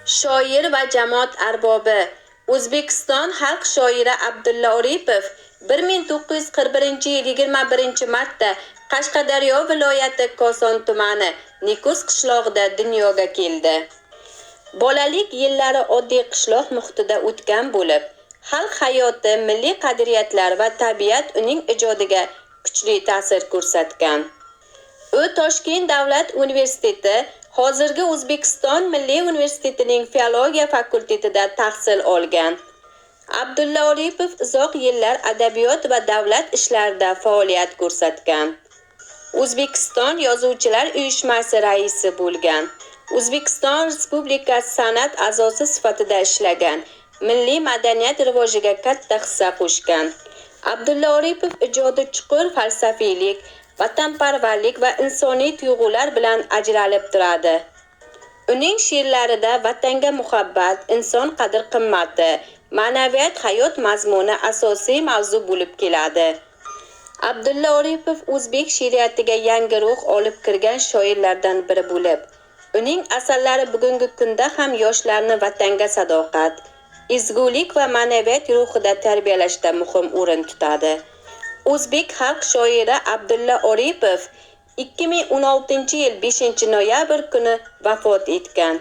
Shoir va jamoat arbobi, O'zbekiston xalq shoiri Abdulla Oripov 1941-yil 21-martda Qashqadaryo viloyati Koson tumani Nukus qishlog'ida dunyoga keldi. Bolalik yillari oddiy qishloq muhitida o'tgan bo'lib, xalq hayoti, milliy qadriyatlar va tabiat uning ijodiga kuchli ta'sir ko'rsatgan. U Toshkent davlat universiteti, hozirgi O'zbekiston Milliy universitetining filologiya fakultetida tahsil olgan. Abdulla Oripov uzoq yillar adabiyot va davlat ishlarida faoliyat ko'rsatgan. O'zbekiston Yozuvchilar uyushmasi raisi bo'lgan. O'zbekiston Respublikasi san'at a'zosi sifatida ishlagan. Milliy madaniyat rivojiga katta hissa qo'shgan. Abdulla Oripov ijodi chuqur falsafiylik, vatanparvarlik va insoniy tuyg'ular bilan ajralib turadi. Uning she'rlarida vatanga muhabbat, inson qadr-qimmati, ma'naviyat, hayot mazmuni asosiy mavzu bo'lib keladi. Abdulla Oripov o'zbek she'riyatiga yangi ruh olib kirgan shoirlardan biri bo'lib, uning asarlari bugungi kunda ham yoshlarni vatanga sadoqat, ezgulik va ma'naviyat ruhida tarbiyalashda muhim o'rin tutadi. O'zbek xalq shoiri Abdulla Oripov 2016-yil 5-noyabr kuni vafot etgan.